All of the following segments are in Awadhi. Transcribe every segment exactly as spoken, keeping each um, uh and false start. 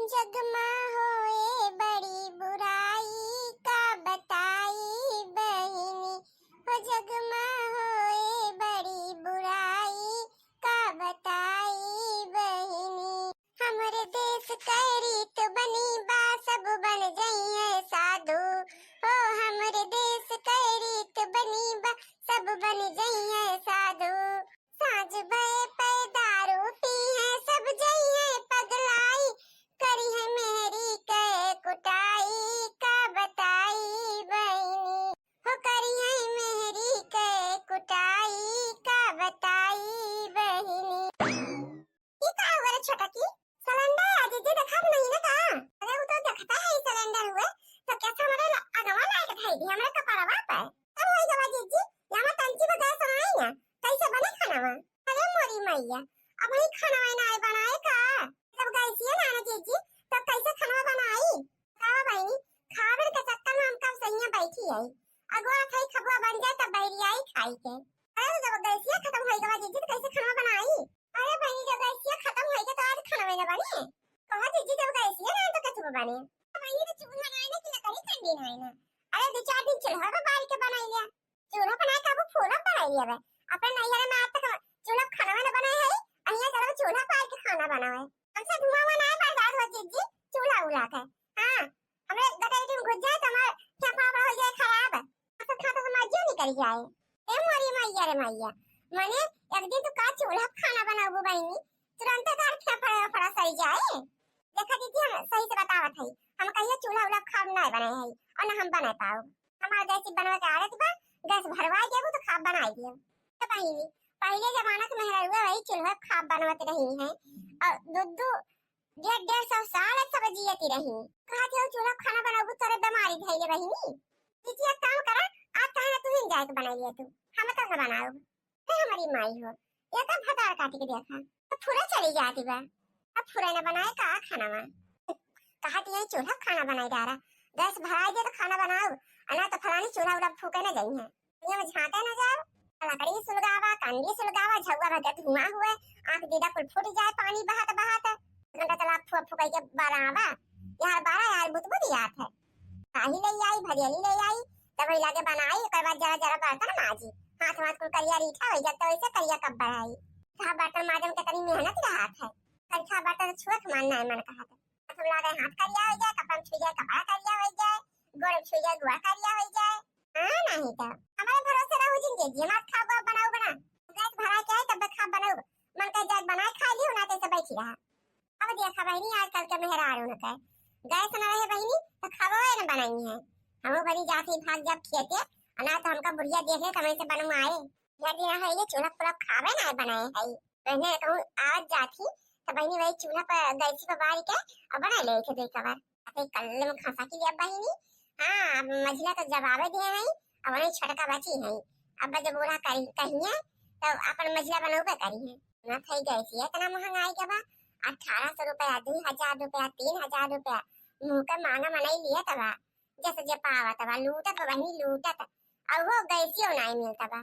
जग मा होए बड़ी बुराई, का बताई बहिनी, हो जग मा होए बड़ी बुराई, का बताई बहिनी। हमरे देश कै रीत बनी बा, सब बन जइहैं साधु, हो हमरे देश कै रीत बनी बा, सब बन जइहैं साधु। साँझ भए पे दारू पीहैं, सब जइहैं पगलाई, करिहैं मेहरी कै कुटाई, का बताई बहिनी, हो करिहैं मेहरी कै कुटाई, का बताई बहिनी। ई का हुआ रे छोटकी? सिलेंडर है जीजी, देखत नहीं ना का? अरे वो तो देखता है ई सिलेंडर हुए, तो कैसे हमरे ल-, अगवा लाइट धई दी हमरे कपड़वा पे। अब होई गवा जीजी, यहाँ टंकी पे गैस आई ना, कैसे बने खानावा? अरे मोरी मैया, अब ही खानावा ना आए बनाए का? जब गैसिया ना आना जीजी, तब कैसे खानावा बनाई? का बहिनी, खावे के चक्कर में हम कब से यहाँ बैठी है। अगवा खाई खबुआ बन जाए तब बैरी आई खाई के। अरे जब गैसिया खत्म होई गवा जीजी, तो कैसे खानावा बनाई? अरे बहिनी, जब गैसिया खत्म होई गवा तो आज खानावा ना बनी। कहा जीजी, जब गैसिया ना तो कैसे बनी? बहिनी, तो चूल्हा ना है ना कि लकड़ी ठंडी ना है ना। अरे दो चार दिन चूल्हा पे बाल के बनाई लिया। चूल्हा बनाए का वो फूला बनाई लिया बे। अपने नैहर में आज तक चूल्हा पे खाना ना बनाए है, अहिया चलो चूल्हा पे आके खाना बनावे। हमसे धुआं हुआ ना है बर्दाश्त हो जीजी, चूल्हा उला के। हाँ, हमरे गटई में घुस जाए तो हमार फेफड़ा हो जाए खराब। सब खाता तो मर जियो निकल जाए। ए मोरी मैया रे मैया, माने एक दिन तू का चूल्हा पे खाना बनाबू बहिनी, तुरंत तार फेफड़ा फेफड़ा सही जाए। देखा दीदी, हम सही से बतावत हई, हम कहियो चूल्हा उल्हा खाब ना बनाए हई और ना हम बनाए पाओ। हमार गैस बनवा के आदत बा, गैस भरवाई देबू तो खाब बनाई दियो। तो बहिनी, पहले जमाना के मेहरारुआ वही चूल्हा पे खाब बनवत रही हैं और दो दो डेढ़ डेढ़ सौ साल सब जियती रही। कहा थे चूल्हा पे खाना बनाबू तोरे बीमारी धैले बहिनी। दीदी एक काम करा, आज कहे ना तू ही जाए के बनाई लिया तू, हम तो ना बनाओ। अरे हमारी माई हो, ये तो भतार काट के देखा, तो फुरे चली जाती बा। अब फुरे न बनाए का खाना वा? कहा दिया चूल्हा खाना बनाई डारा, गैस भराई दे तो खाना बनाओ, और ना तो फलानी चूल्हा उल्हा फूके न जाई है। दुनिया में झांके न जाओ, लकड़ी सुलगावा, कंडी सुलगावा, झउआ भर के धुआं हुए, आंख दीदा कुल फूट जाए, पानी बहात बहात, घंटा तालाब फुआ फुकाई के बारावा, यार बारा यार बुतबुत याद है। ताही ले आई, भरियली ले आई, तब वही लागे बनाई, ओकर बाद जरा जरा बर्तन माजी। हाथ वाथ कुल करिया रीठा होई जात, तो वैसे करिया कब बढ़ाई। था बर्तन माजे में कितनी मेहनत रहत है। करिया बर्तन छुए के मन ना मन कहत। हाथ में लागे हाथ करिया हो जाए, कपड़ा में छुई जाए कपड़ा करिया हो जाए, गोड़ में छुई जाए गोड़ करिया हो जाए। हाँ, नहीं तो हमारे भरोसे रहू जिन दीदी, हमार खाब बनाऊ बना। गैस भरा के आई तब खाब बनाऊ। मन कहे जाए बनाए खा लियो, ना तो ऐसे बैठी रहा। अब देखा बहिनी, आजकल के मेहरारू न के गैस न रहे बहिनी, तो खाबो न बनाई है। हमहू बनी जात ही भाग जब खेते, और ना तो हमका बुढ़िया देख ले, तब ऐसे बनवाए। यदि ना है ये चूल्हा पुल्हा खावे ना बनाए है, पहले कहूँ आवत जात ही, तो बहिनी वही चूल्हा पर गैसी पर बारी के और बना ले थे दो कवर। अरे कल्ले में खसा की लिया बहिनी। हाँ, अब मझिला तो जवाबे दिए हैं, अब वही छोटका बची है। अब जब बूढ़ा करी, कहिए, तो अपन मझिला बनौबे करी है। ना थई गैस इतना महंगाई के बा, अठारह सौ रुपया, दो हजार रुपया, तीन हजार रुपया, मुँह के मांगा मनई लिया तबा, जैसे जे पावत बा, लूटत बा बहिनी, लूटत। और वो गैसियो नाई मिलता बा।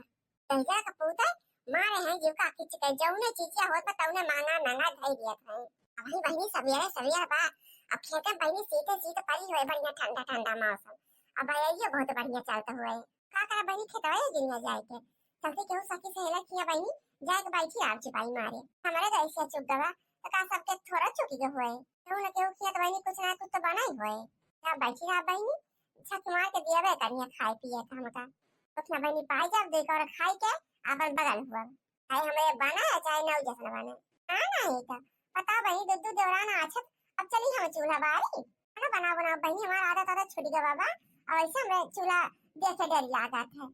पहले का पूत है, मारे हैं जीव का खींच के, जौने चीजिया होत बा, तौने मांगा, मांगा धई दिया था। अब ही बहिनी सवेरे, सवेरे बा, अब खेते में बहिनी सीते, सीते परी हुए, बढ़िया ठंडा, ठंडा मौसम। अब भैया बहुत बढ़िया चलता हुए। का करा बहिनी, खेतवा ही गिनिया जाए के। चलते केहू सखी सहेला किया बहिनी, जाए के बैठी आप चिपाई मारे। हमारे तो ऐसे चुप गवा, तो का सबके थोड़ा चुकी गए हुए। केहू न केहू किया तो बहिनी कुछ ना कुछ तो बना ही हुए। क्या बैठी रहा बहिनी, छक मार के दिया बे करिया खाए पिए का हमका। कुछ ना बहिनी पाई जाब, देख और खाई के आपन बगल हुआ। भाई हमारे बना है चाहे नौ जैसन बने। हाँ नहीं तो, पता बहिनी दो दो देवरान आछत, अब चली हम चूल्हा बारी। खाना बनाओ, बनाओ बहिनी, हमारा आदत, आदत छूट गया बाबा। और ऐसे हमरे चूल्हा देखे डर लागत है।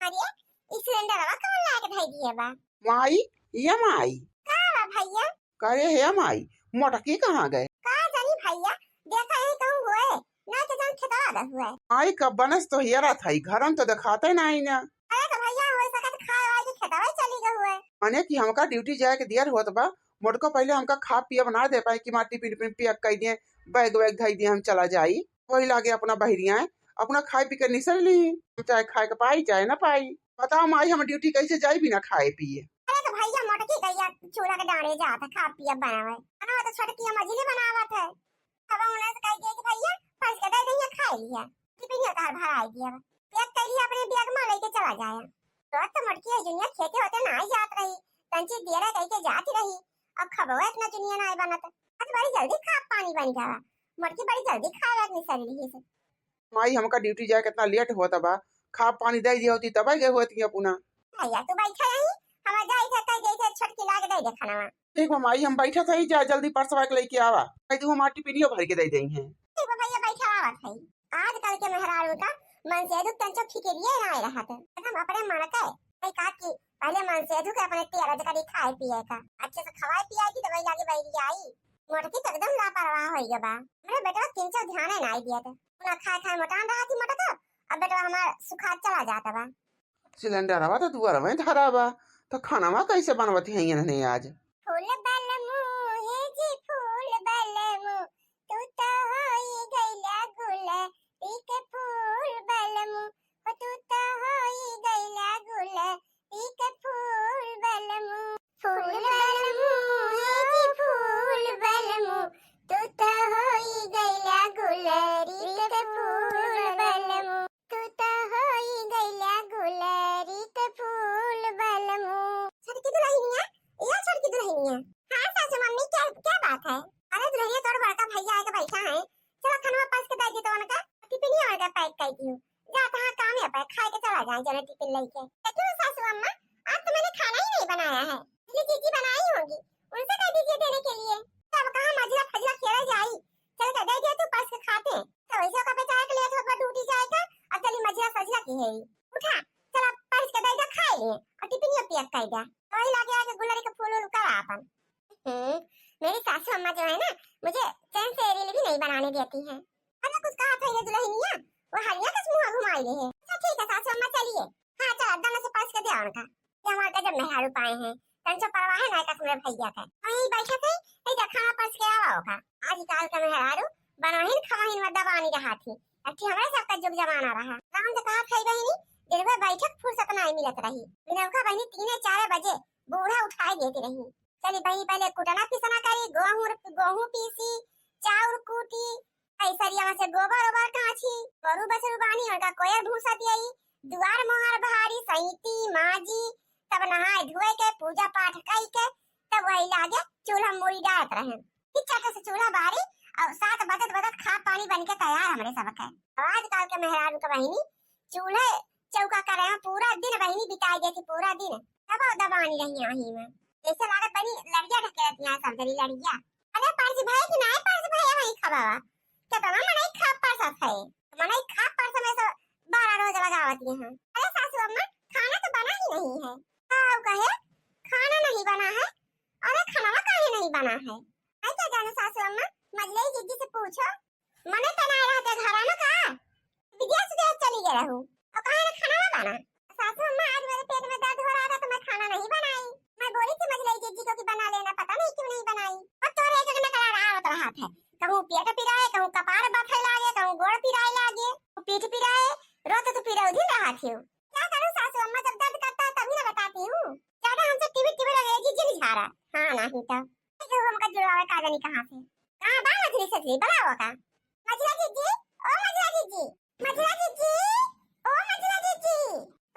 अरे, ई सिलेंडरवा कौन लाके धई दिए बा? माई, ये माई। का बा भैया? करे हे माई, मोटकी कहाँ गए? का जानी भैया, देखा यही कहूँ हुए, ना के जान खेतवा गए हुए। माई, कब बनस तो हियरा था, घरन तो दिखाते नहीं ना। अरे तो भैया, हो सकत खाए वाए के खेतवा ही चली गए हुए। माने कि हमका ड्यूटी जाए के दियर होत बा, मोटको पहले हमका खा पिया बना दे पाए कि माटी पिन पिन पिया कह दिए, बैग वैग धई दिए, हम चला जाई। वही लागे अपना बहरिया है, अपना खाए पी के निसर ली, चाहे खाए के पाई चाहे ना पाई। बताओ माई, हम ड्यूटी कैसे जाई बिना खाए पिए? अरे तो भैया, मोटकी गैया चूल्हा के डांडे जात है, खा पिया बनावे। बनावे तो छोटकी हम मझली बनावत है। लिया। टिफिनिया तोहार भराई दिया बा। पैक कइ लिया अपने बैग में, लेके चला जाया। तो, तो मोटकी है जुनिया खेते होते ना आई जात रही, तंची दियरा कह के जात रही। अब खबवा इतना जुनिया ना बनत। आज बड़ी जल्दी खाब पानी बन गया बा। मोटकी बड़ी जल्दी खाए अपनी शरीर ही से। माई, हमका ड्यूटी जाए कितना लेट होत बा, खाब पानी दे दिया होती तब आई गए होती अपना। भैया तू बैठा यहीं, हम जाई थे कह गई थे छोटकी लाग दे दे खाना। ठीक बा माई, हम बैठा थे, जा जल्दी परसवा के लेके आवा, कह तू हमार टिफिनियो भर के दे दे हैं। ठीक बा भैया, बैठा आवत है। आजकल के मेहरारू का मनसेधु के तंचो फिकिरिये नाय रहत। एकदम अपने मन के। भाई का कि पहले मनसेधु के अपने तेरज करी खाए पिए का। अच्छे से खवाए पियाए की तो वही लागे बैठ आई। मोटकी तो एकदम लापरवाह होई गया बा। हमरे बेटवा किंचो ध्यान नाय दिया थे। उना खाए खाए मोटान रहा थी मोटका, अब बेटवा हमार सुखात चला जाता बा। सिलेंडरवा तो दुआरवे धरा बा, तो खानावा कैसे बनवत हैं इन्हने आज? फूल बलमू, हे जी फूल बलमू, तू तो होई गइला गुलरी के फूल बलमू, हो तू तो होई गइला गुलरी के फूल बलमू। फूल बलमू, हे जी फूल बलमू, तू तो होई गइला गुलरी के फूल बलमू। तू तो होई गइला गुलरी के फूल बलमू। छोटकी दुल्हनिया, या छोटकी दुल्हनिया। हाँ सासू मम्मी, क्या, क्या बात है? अरे दुल्हनिया, तोर बड़का भैया आके बैठा है, चला खनवा परस के दे दे तो उनका, टिफिनिया उनका पैक कर दियो। जा तहाँ काम है पे, खाए के चला जाए जरा टिफिन लेके। लेकिन सासू अम्मा, आज तो मैंने खाना ही नहीं बनाया है, इसलिए जीजी बनाई होंगी, उनसे कह दीजिए देने के लिए। तब कहाँ मझला फजला खेला जाई, चल के दे दे तू परस के खाते। तो वैसे ओका बेचारा के लेट होत बा ड्यूटी जाए का, अब चली मझला फजला की है। उठा, चला परस के दे दे खाए लिए और टिफिनियो पैक कर दे। तो वही लागे आके गुलरी के फूल उल करा अपन। हम्म, मेरी सासू अम्मा जो है ना, मुझे चैन से रील भी नहीं बनाने देती है। अरे कुछ कहा था ये दुल्हनिया, वो हरिया का मुँह घुमाई रहे है। अच्छा ठीक है सासू अम्मा चलिए। हाँ चल अब दाना से परस के दे उनका। ये हमारे गजब मेहरारू पाए हैं, तंचो परवाह है ना का तुम्हारे भैया का। वहीं बैठे थे, ये जा खाना परस के आवा होगा। आजकल का मेहरारू बनवाहिन खवाहिन में दबानी रहा थी, अच्छी हमारे सबका जुग जमाना रहा। राम से कहा था बहिनी, दिन भर बैठक फुर्सत नहीं मिलत रही। बिनौका बहिनी तीने चारे बजे बूढ़ा उठाए देती रही। चली बहिनी पहले कुटना पिसना करी, गोहूँ, गोहूँ पीसी, चाउर कूटी, ऐसरिया में से गोबर ओबर काछी, गोरू बछरू बानी, उनका कोयर भूसा दियाई, दुआर मोहार बहारी, सैती, माजी, तब नहाए धोए के, पूजा पाठ कई के, तब वही लागे चूल्हा मूड़ी डालत रहे। कि चट से चूल्हा बारी और सात बजत बजत खा पानी बन के तैयार हमरे सबके। और आजकल के मेहरारू के बहिनी चूल्हे चौका करे में पूरा दिन बहिनी बिताई देती, पूरा दिन। तब दबानी रही आही में। जैसे लागत बनी लड़िया ढकेलत यहाँ सब जनी लड़िया। अरे परस भए कि नाय परस भए वही खबावा। केतना मनई खाब परसत है। मनई खाब परस में से बारह रोज लगावत यहाँ। अरे सासू अम्मा, खाना तो बना ही नहीं है। का कहे, खाना नहीं बना है? अरे खाना काहे नहीं बना है? आई क्या जाने सासू अम्मा, मझलई जिज्जी से पूछो। मने तो ना रहते घरा में का? विदेश उदेश चली गए रहू। और कहे ना खाना ना बना। सासू अम्मा, आज मेरे पेट में दर्द हो रहा था तो मैं खाना नहीं बनाई। मैं बोली थी मझलई जिज्जी को कि बना लेना, पता नहीं क्यों नहीं बनाई। और तोरे एक एक नखरा आवत रहा था। कहूँ पेट पिराए, कहूँ कपार बथे लागे, कहूँ गोड़ पिराए लागे, पीठ पिराए, रोत तो पिरौधी रहा थी। क्या करूँ सासू अम्मा, जब दर्द करता है तभी ना बताती हूँ। ज्यादा हमसे टिबिर टिबिर अंग्रेजी जिन झारा। हाँ नहीं तो। ठीक है, हमका जुड़वावे का जानी कहाँ से। कहाँ बा मझली सझली, बुलाओ का। मझला जिज्जी, ओ मझला जिज्जी, मझला जिज्जी, ओ मझला जिज्जी।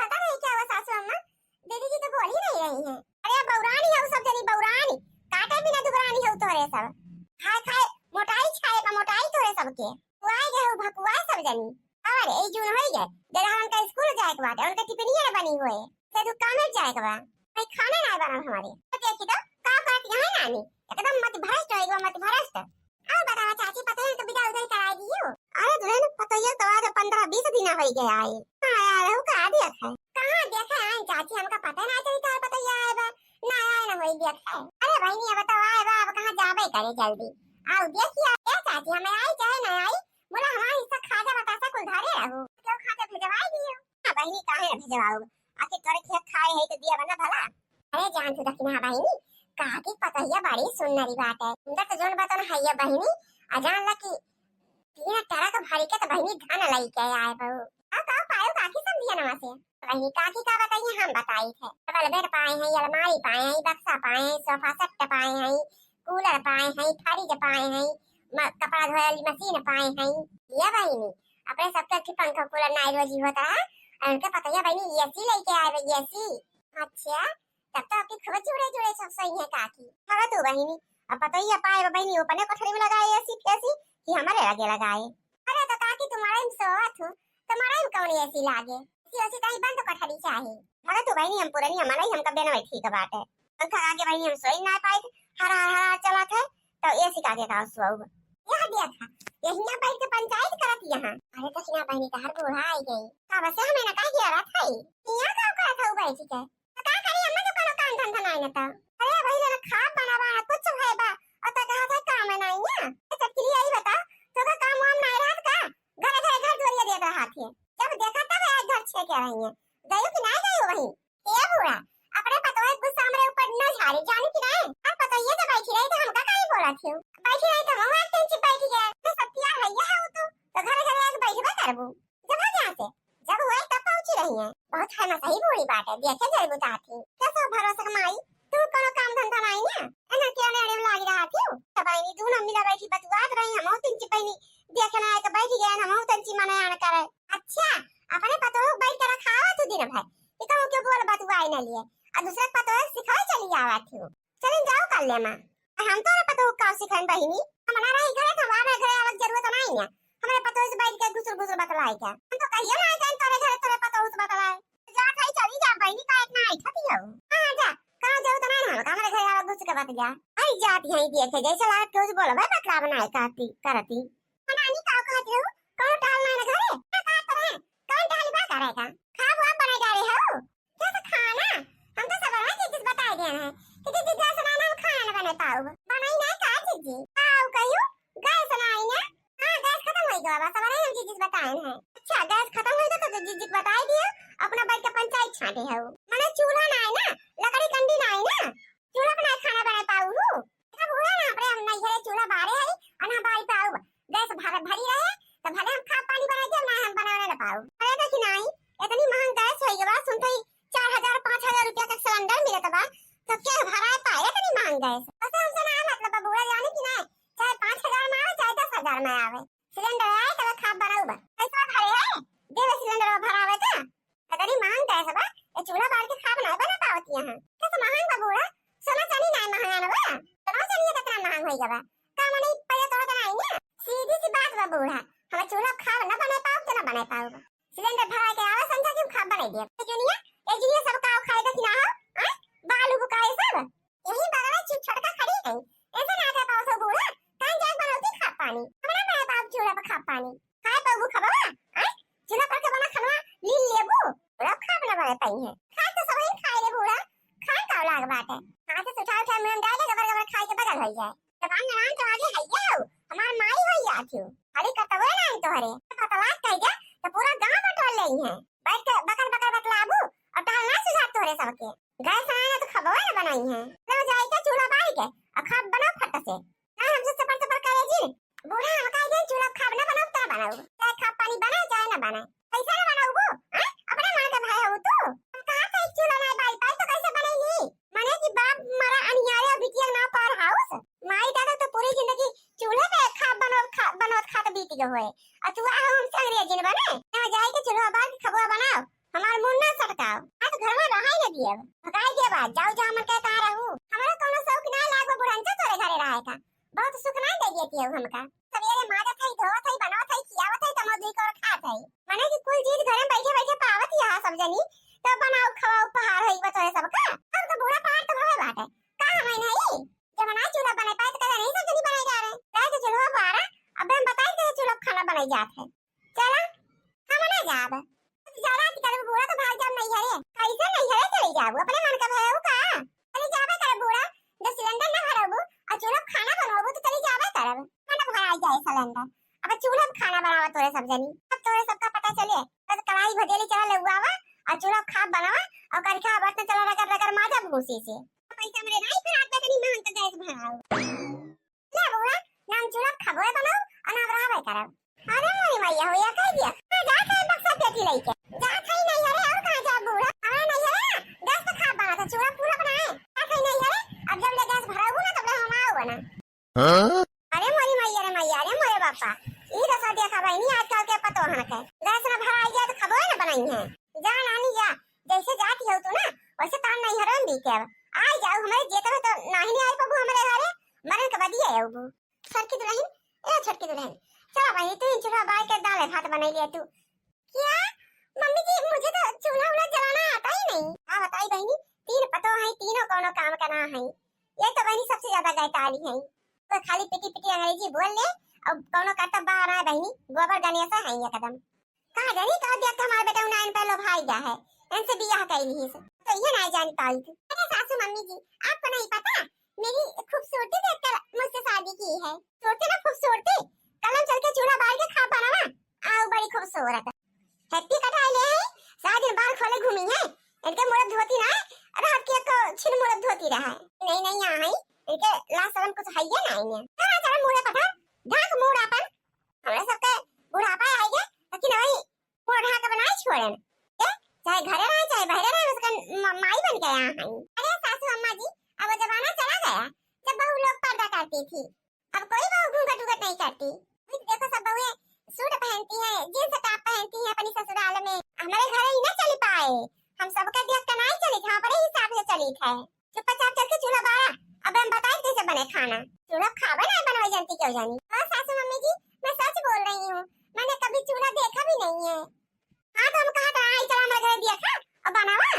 पता नहीं क्या हुआ सासू अम्मा, दीदी जी तो बोल ही नहीं रही हैं। अरे बौरानी है सब जनी बौरानी, काटे बिना दुबरानी है तोरे सब। खाए खाए मोटाई छाए का मोटाई तोरे सबके। कुआए गए हो भकुआए सब जनी। और ए जून होई गए, दे रहा उनका स्कूल जाए के बाटे, उनका टिफिनिया ना बनी हुए। से तू कामे जाए के बा। भाई खाना ना बना हमारे। तो देखी तो का बात यहाँ नानी, एकदम मत भ्रष्ट होई गो, मत भ्रष्ट। आओ बतावा चाची, पतोहिया तो विदा उदा कराई दियो। अरे दुल्हन, पतोहिया तो आज पन्द्रह बीस दिन होई गया है। हाँ यार, वो का देख है। कहाँ देखे हैं चाची, हमका पता ना चली कहाँ पतोहिया आए बा। ना आए ना होई देख है। अरे बहनी, अब तो आए बा, अब कहाँ जाबे करे जल्दी। आओ देखिए, ए चाची, हमें आई चाहे ना आई, बोला हमारा हिस्सा खाजा बतासा कुल धरे रहू। क्यों खाते भेजवाई दियो। हाँ बहनी, काहे ना भेजवाऊ? आखिर तोरे खेत खाए है तो दिया बना भला। अरे जान तू दखिना बहिनी, काकी पतोहिया बड़ी सुन्नरी बाटे। सुंदर तो जोन बतन है ये बहिनी, आ जान ला कि तीन ट्रक भरी के तो बहिनी धान लई के आए बहू। अब का पायो काकी सब दिया नवा से? बहिनी काकी का बताई, हम बताई थे। डबल बेड पाए हैं, अलमारी पाए हैं, बक्सा पाए हैं, सोफा सेट पाए हैं, कूलर पाए हैं, फ्रिज पाए हैं, म-, कपड़ा धोए वाली मशीन पाए हैं। ये बहिनी, अपने सबके की पंखा कूलर नाई रोजी होत रहा, और उनके पतोहिया बहिनी एसी लेके आए बा, एसी। अच्छा, तब तो आपकी खूब जुड़े जुड़े सब सही है काकी। हाँ तू बहिनी, अब पतोहिया पाए बा बहिनी, अपने कोठरी में लगाए एसी फेसी कि हमारे लगे लगाए? अरे तो काकी तुम्हारे में सोवत हूँ, तुम्हारे में कौन एसी लागे? एसी ओसी कहीं बंद कोठरी चाही। मगर तू बहिनी हम पुरनिया मनई, हमका बेनवे ठीक बाटे। पंखा आगे बहिनी हम सोई ना पाई, हरा हरा चलत है, तो एसी का आगे का सोऊ? यह देखा, यहिया बैठ के पंचायत करत यहाँ। अरे दक्षिणा बहिनी तहर बूढ़ा आई गई। का बसे हमें ना कह दिया रहा था। यहाँ का करत हऊ बैठ के? तो का करी अम्मा, तो कोनो काम धंधा नाई ना तो। अरे वही ना खाब बनावा ना कुछ है बा, और तो कहा था काम नाई ना। ए चटकिली आई बता, तो का काम वाम नाई रहत का? घर घर घर दुआरिया देत रहत है। जब देखा तब एक घर छे के रही है। गयो कि नाई गयो वही? ए बूढ़ा, अपने पतोह के गुस्सा हमरे ऊपर न झारे, जानी कि नाई? और पतोहिए तो बैठी रही तो हमका काहे बोलत हो? बैठी रही तो हम एक इंच बैठ गए। तो सब तैयार है ये है वो तो, तो घर घर आके बैठबे करबू। जब आ जाते, जब हुए तब पहुंची रही है। बहुत है ना सही बूढ़ी बात है, देखे जरूर बताती। कैसे भरोसे कमाई, तू कोनो काम धंधा नाई ना, एना के अनेड़े में लागी रहा थी। सब आईनी दोनों मिला बैठी बतुआत रही, हम तीन ची बहिनी देखे ना आए तो बैठ गए, हम तीन ची मने आन करे। अच्छा, अपने पतोह बैठ के रखावा तू दिन भर, ये कहूँ के बोल बतुआई न लिए, और दूसरे पतोह सिखाए चली आवा थी। चलिन जाओ कर ले माँ। हम तोरे पतोह का सिखाइन बहिनी, हम ना रही घरे तो हमारे घरे आवत जरूरत नहीं है। हमारे पतोह से बैठ के घुसुर घुसुर बतलाए क्या? हम तो कहिए ना आए तोरे घरे तोरे पतोह से बतलाए। जा भाई चली जा बहिनी, का इतना आई खाती हो? हाँ जा, कहाँ जाओ तो नहीं हम हमारे घरे आवत घुस के बत जा। आई जात यहीं देखे जैसे लागत के उस बोलो भाई बतला बनाए करती करती। नानी का कहती हो? कौन टहल नहीं ना घरे? क्या बात करे? कौन टहल बा करेगा? खा हुआ बने जा रहे हो? कैसे खाना? हम तो सब में जीजी से बताए दिए हैं कि जीजी गैस ना हम खाना न बने पाऊ। बनाई ना का जीजी? आओ कहियो गैस ना आई ना। हाँ गैस खत्म हो गया बा, सब में हम जीजी से बताए हैं। अच्छा गैस खत्म हो गया तो जीजी को बताए दिए, अपना बैठ के पंचायत छाटे हो। मने चूल्हा ना आई ना, लकड़ी कंडी ना आई ना, चूल्हा पे ना खाना बने पाऊ हूँ। इतना बूढ़ा ना अपने हम नहीं घरे चूल्हा बारे है और ना बारी पाऊ। गैस भर भरी रहे तो भले हम खा पानी बनाई दे, ना हम बनावे ना पाऊ। अरे देखी नाई, इतनी महंग गैस होई गवा, सुनते ही चार हजार पाँच हजार रुपया का सिलेंडर मिलत बा, तो के भराए पाए इतनी महंग गैस? बस हमसे ना मतलब बा, बूढ़ा जाने की ना, चाहे पाँच हजार में आवे चाहे दस हजार में आवे, सिलेंडर आए तब खाब बनाऊ बा। कैसे भरे है? देवे सिलेंडर भरावे का? अतरी महंग गैस बा, ये चूल्हा बार के खाब ना बना पावत यहाँ। कैसे महंग बा बूढ़ा? सोना चांदी ना महंगा ना बा, सोना चांदी कितना महंग होई गवा। का मने पहले तोड़ा तो नहीं ना? सीधी सी बात बा बूढ़ा, हम चूल्हा खाब ना बना पाऊ तो ना बना पाऊ बा। सिलेंडर भरा के आवे समझा कि हम खाब बनाई दिया। ए जुनिया, ए जुनिया सब का खाए का कि ना हो? हाँ? बालू बुकाए सब। यही बगल में चुप छोटका खड़ी है। ऐसे ना था पाओ सो बूढ़ा, कहाँ जाए बनौती खाब पानी? हमरा ना पाओ चूल्हा पर खाब पानी। खाए पाबू खबवा? आय? चूल्हा पर के बना खनवा ली लेबू? बूढ़ा खाब ना बने पाई है। खाए तो सब ही खाए रे बूढ़ा, खाए का लाग बाटे। हाथ से उठा उठा मुंह में डाले, गबर गबर खाए के बगल हो जाए। जबान लड़ान तो आगे है ये हो, हमार माई हो या थियो। खाली कतवे ना तोहरे। पतलाक कह जा, तो पूरा गांव बटोर लेई है। बैठ के बकर बकर बतलाबू, और टहल ना सुझात तोहरे सबके। गैस आए ना तो खबवे ना बनाई है। लो जाई के चूल्हा बारी के, और खाब बनाओ फट से। ना हमसे चपर चपर करे जी। बूढ़ा हम कह दे चूल्हा खाब ना बनाओ, ता बनाओ। चाहे खाब पानी बना, चाहे ना बना। कैसे ना बनाओ वो? हैं? अपने माँ के भाई हो तू? हम कहाँ से एक चूल्हा ना बारी पाई तो कैसे बनाई ली? माने कि बाप मरा अनियारे और बिटिया ना पावर हाउस। माई दादा तो पूरी जिंदगी चूल्हे पे खाब बनो, खा, बनोत खात बीत गए हुए। और तू आ हम संगरिया जिन बने? ना जाई के चूल्हा बार के खबवा बनाओ। हमार मुंह ना सटकाओ। आज घर में रहाई न दिए। भगाई दिए बा, जाओ जाओ मन कहता रहू। हमरा कोनो शौक ना लागो बुढ़ंचा तोरे घरे रहे का। बहुत सुख ना दे देती है हमका। सवेरे माजत है, धोवत है, बनावत है, खियावत है, तमो दुई कौर खात है। मने कि कुल चीज घरे में बैठे बैठे पावत यहाँ सब जनी। तो बनाओ, खवाओ, पहाड़ होई बा तोरे सबका। अब तो बूढ़ा पहाड़ तो भवे बाटे। का हमें नहीं? जब ना चूल्हा बने पाए तो कहे नहीं सब जनी बनाई जा रहे। रहे तो चूल्हा बारा, अब हम बताई दे चूल्हा खाना बनाई जात है। चला, हम ना जाब। ज्यादा अति करबू बूढ़ा तो भाग जाब नैहरे। कैसे नैहरे चली जाबू? अपने मन का भयऊ का? चली जाबे करब बूढ़ा। जब सिलेंडर ना भरबू और चूल्हा पे खाना बनबू तो चली जाबे करब। मन भराई जाए सिलेंडर। अब चूल्हा पे खाना बनावा तोरे सब जनी। अब तोरे सबका पता चले। बस कढ़ाई भदेली चला लेवावा और चूल्हा पे खाब बनावा और करिखा बर्तन चला रगड़ रगड़ माजा भूसी से। पैसा मेरे नहीं फिर आप इतनी महंग का गैस भराओ। ले बूढ़ा, नाम चूल्हा खबोए बनाओ और नाम रहबे करब। अरे मोरी मैया हो या कह दिया। हाँ, जा खाए बक्सा पेटी लेके। जा खाई नहीं अरे और कहाँ जा बूढ़ा? हमारा नहीं है, गैस पे खाब बना था, चूल्हा पूरा बनाए। जा खाई नहीं अरे, अब जब ले गैस भराऊ ना तब ले हम आओ बना। हाँ? अरे मोरी मैया रे मैया, अरे मोरे बापा, ई दसा देखा बहिनी, आजकल के पतोहन के गैस ना भराई जाए तो खबो ना बनाई है। जा नानी जा, जैसे जाती हो तू ना, वैसे तान नहीं हरम भी के अब। आई जाओ, हमरे जेतब तो नाही नहीं आई पबू हमरे घरे, मरन के बदिया आउबू। छोटकी दुल्हन, ए छोटकी दुल्हन, चला बहिनी, तू ही चूल्हा बार के दाल भात बनाई लिया तू। क्या? मम्मी जी, मुझे तो चूल्हा वूल्हा जलाना आता ही नहीं। का बताई बहिनी, तीन पतोह हैं, तीनों कौनो काम का ना है। ये तो बहिनी सबसे ज्यादा गैताली है। तो खाली पिटी पिटी अंग्रेजी बोल ले और कौनो करतब बा ना बहिनी, गोबर गणेशा है एकदम। कहाँ जानी का देख के हमारा बेटा उनायन पे लोभाई गया है, इनसे बियाह कर ली से। तो ये नहीं जान पाई थी। अरे सासू मम्मी जी, आपको नहीं पता, मेरी खूबसूरती देखकर मुझसे शादी की है। सूरती ना खूबसूरती, कलम चल के चूल्हा बार के खा पाना ना, आओ बड़ी खूबसूरत। हैप्पी कटाई ले आई, सारा दिन बार खोले घूमी है। इनके मुड़द धोती ना, रात के एक छिन मुड़द धोती रहा है। नहीं, नहीं, यहाँ है, इनके लाज शरम कुछ है ये ना इन्हें। चला, चला, मुड़े पठार, ढाक मुड़ अपन। हमरा सबके बुढ़ापा आएगा, लेकिन वही मुड़ ढाक बनाए छोड़न। ए, चाहे घरे रहे, चाहे बहरे रहे, उसका म-, माई बन के यहाँ है। अरे सासू अम्मा जी, अब वो जमाना चला गया, जब बहू लोग पर्दा करती थी। अब कोई बहू घूंघट उघट नहीं करती। अभी तो देखो, सब बहुएं सूट पहनती हैं, जींस टॉप पहनती हैं अपनी ससुराल में। हमारे घर ही ना चली पाए, हम सबका देख के नहीं चली, हम अपने हिसाब से चली थे। चुपचाप चल के चूल्हा बारा, अब हम बताए कैसे बने खाना। चूल्हा खावे ना बनवाई जानती क्यों जानी। हाँ सासू मम्मी जी, मैं सच बोल रही हूँ, मैंने कभी चूल्हा देखा भी नहीं है। हाँ तो हम कहा था, आई चला हमारे घर देखा और बनावा।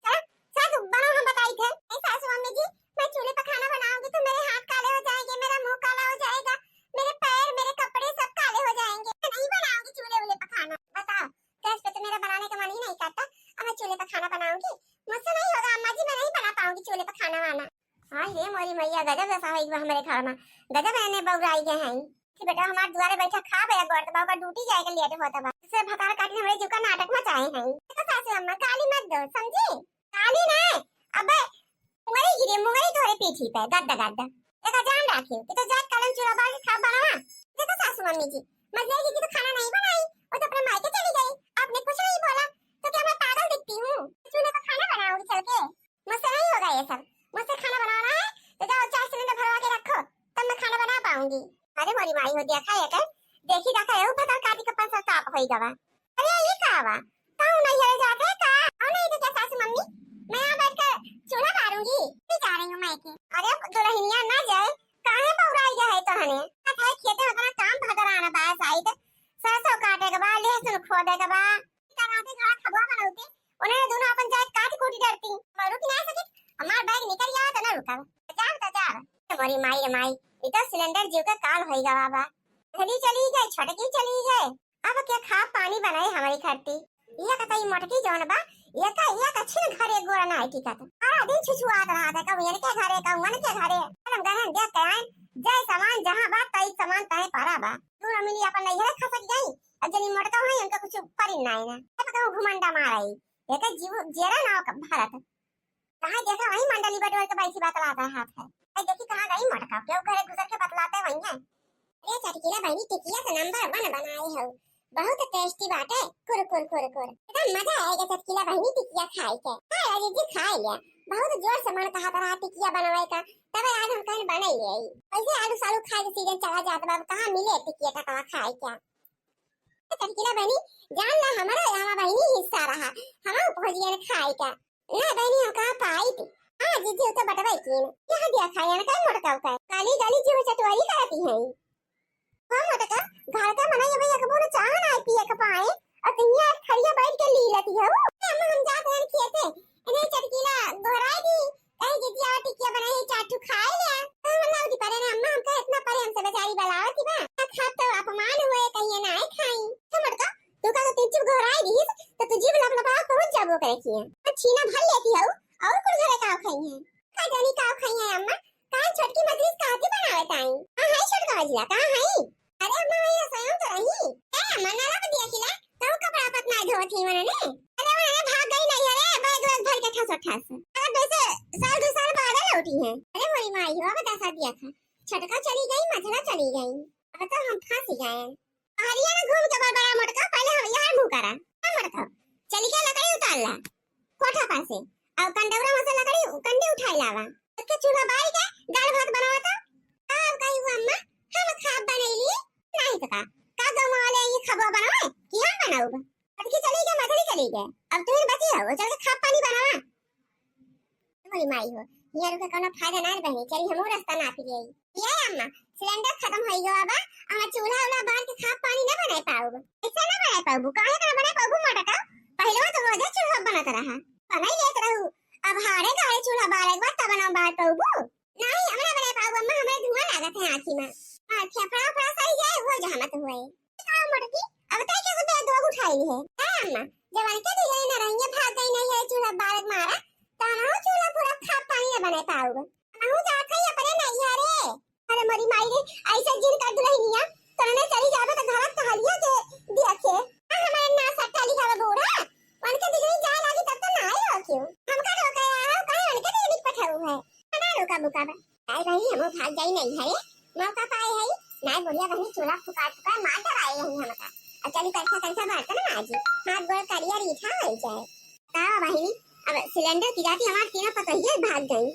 चला, चला तू बनाओ, हम बताई थे। ए सासू मम्मी जी, मैं चूल्हे पर खाना बनाऊंगी तो मेरे हाथ काले हो जाएंगे, मेरा मुंह काला हो जाएगा, मेरे पैर, मेरे कपड़े सब काले हो जाएंगे। मैं नहीं बनाऊंगी चूल्हे वूल्हे पर खाना। बताओ, गैस पे तो मेरा बनाने का मन ही नहीं करता, अब मैं चूल्हे पर खाना बनाऊंगी? मुझसे नहीं होगा अम्मा जी, मैं नहीं बना पाऊंगी चूल्हे पर खाना वाना। हाँ ये मोरी मैया, गजब दसा होई बा हमरे घर में, गजब एने बउराई गए हैं। कि बेटा हमार दुआरे बैठा खा बेरा गोड़ दबाओ का ड्यूटी जाए के लेट होता बा। से भतार काटी हमरे जीव का नाटक मचाए हैं। देखो सासू अम्मा, गाली मत दो, समझी? गाली ना, अबे मुंगरी गिरे, मुंगरी तोरे पीठी पे, गद्दा गद्दा। देखा जान राखी कि तो जात कलम चूल्हा बार के खा बनावा। देखो सासू मम्मी जी, मझिया जी की तो खाना नहीं बनाई, वो तो अपने मायके चली गई, आपने कुछ नहीं बोला, तो क्या मैं पागल दिखती हूँ? चूल्हे पर खाना बनाऊंगी चल के। मुझसे नहीं होगा ये सब, मुझसे खाना बनाना है तो जाओ चार सिलेंडर भरवा के रखो, तब मैं खाना बना पाऊंगी। अरे मोरी माई हो, देखा ये कर, देखी देखा ये भतार काटी के पनसताप होई गवा। अरे ये का बा, कहूँ नहीं है जाते का? और नहीं तो क्या सासू मम्मी, मैं यहाँ बैठ कर चूल्हा बारूंगी, नहीं जा रही हूँ मायके। अरे दुल्हनिया ना जाए, काहे बउराई गए है तोहने? अरे खेते में इतना काम भदराना बा, साइड सरसों काटे के बा, लहसुन खोदे के बा, का राते घड़ा खबुआ बनौती, उन्हें दोनों अपन जाए काट कूटी डरती। मैं रुक ना सकी, हमार बैग निकल गया तो ना रुका। जा, जा, जा। मोरी माई रे माई, ये तो सिलेंडर जीव का काल होई गवा बा। चली चली गई, छोटकी चली गई। अब क्या खा पानी बनाए हमारी खरती। ये कतई मोटकी जौन बा, ये का, ये का छिन घरे गोड़ ना है टिकत। सारा दिन छुछुआत रहा था, कब इनके घरे, कब उनके घरे। हम गहन देख के आए, जय समान जहाँ बा, तई समान तहे परा बा। तू मिली अपन नैहरे खसक गई, अब जनी मोटका हुई, उनका कुछ परिन नाई ना। अब कहूँ घुमंडा मारई, एकर जीव जेरा नाव का भरत। कहाँ देखा वही मंडली बटोर के बैठी बतलाता हाथ है। ए देखी कहाँ गई मोटका, क्यों घरे घुसर के बतलाते वही है। ए चटकीला बहिनी, टिकिया तो नंबर वन बनाए हो, बहुत टेस्टी बाटे, कुर कुर कुर कुर, एकदम मजा आएगा चटकीला बहिनी टिकिया खाए के। हाँ यार जी, खा लिया, बहुत जोर से मन कहा रहा टिकिया बनवाए का, तब आज हम कहीं बना ही ले आई। वैसे आलू सालू खाए के सीजन चला जाता, अब कहाँ मिले टिकिया टकवा खाए क्या। चटकीला बहिनी, जान ला, हमारा यहाँ बहिनी हिस्सा रहा, हम पहुँच गए खाए का। ना बहिनी, हम कहाँ पाई थी? हाँ जीजी, वो तो बटवाई की ना। यहाँ दिया खाए ना, कहीं मोटका उका। काली गाली जी, वो चटवारी कराती है। हाँ मोटका, घर का मना ये भाई एक बूंद चाह ना पिए के पाए, और तुम यहाँ खड़िया बैठ के ली लेती हो। अम्मा, हम जाते हैं खेते, इन्हें चटकीला दोहराए दी, कहीं जीजी आवा टिकिया बनाई, चार ठो खाए लिया। तो हम लाओ दी परे ना अम्मा, हमका इतना परे हमसे बेचारी बलावती बा। ना खा तो अपमान हुए, कहिए ना आए खाई। तो मोटका, तू का तो तीन चुप घोराई रहीस, तो तू जीभ लपलपावा पहुंच जाबो करे किए। और छीना भर लेती हऊ, और कुल घरे काव खाई है। का जानी काव खाई है अम्मा, काहे छोटकी मजलिस काती बनावे ताई। हाँ है छोटका मजला, कहाँ है? अरे अम्मा, वही रसोई में तो रही। ए अम्मा, नला पे दिया खिला, तो कपड़ा पतना धोत ही मने ने। अरे वो अरे भाग गई नहीं, अरे बैग वैग भर के ठस ठस। अरे वैसे साल दो साल बाद लौटी है। अरे मोरी माई हो, अब दसा दिया था। छोटका चली गई, मझला चली गई, अब तो हम फंस गए। हरिया ना घूम के बड़बड़ा मोटका, पहले हम यार मुंह करा। हाँ मोटका, चली के लकड़ी उतार ला कोठा पर से, और कंडौरा में से लकड़ी कंडी उठाई लावा। के चूल्हा बारी के दाल भात बनावा तो। अब कही वो अम्मा, हम खाब बनैली, नहीं का, का गाँव वाले ये खबवा बनावे कि हम बनाउब? अटकी चली गए, मछली चली गए, अब तुम बची रहो, चल के खाब पानी बनावा। मोरी माई हो, हियाँ रुके कोनो फायदा ना रे बहिनी, चली हमहू रास्ता नापी लेई। ये अम्मा, सिलेंडर खतम होई गवा बा, अम्मा चूल्हा उल्हा बार के खाब पानी ना बनाए पाउब। कैसे ना बनाए पाउबू? काहे ना बनाए पाउबू मोटका? पहिले तो रोजे चूल्हा बनत रहा, बनाई लेत रहू, अब हारे गाड़े चूल्हा बारे के बाद तब ना बार पाउबू। नहीं, हमरा बनाए पाउबू अम्मा, हमरा धुआं लागत है आँखी में। हाँ, फेफड़ा उफड़ा सही जाए, वो जहाँ मत हुए। का मोटकी, अब तय के सुबह दो उठाई है। है अम्मा, जब अनके दिले न रहिए, भाग गई नहीं है चूल्हा बार के मारा, तो हम चूल्हा पूरा खाब पानी न बनाए पाउब। हमहू जात हई अपने नैहरे। अरे मोरी माई रे, ऐसे जिन कर दुल्हनिया, तोरने चली जाबे तो घरक टहलिया के दिया के। आ हमारे ना सट्टा लिखावा बूढ़ा, उनके बिजली जाए लागी तब तो ना आए हो क्यों? हमका रोके आया हो, काहे उनके देवी पठाऊ है? ना रोका बुका बा। आई रही, हमहू भाग जाई नैहरे, मौका पाए है। ना बुढ़िया बहनी चूल्हा फुका फुका मार डराए है हमका। अब चली कलसा कलसा बर्तन माजी, हाथ गोड़ करिया रीठा हो जाए। का बहिनी, अब सिलेंडर की जाती हमार तीनों पतोहिए भाग गई।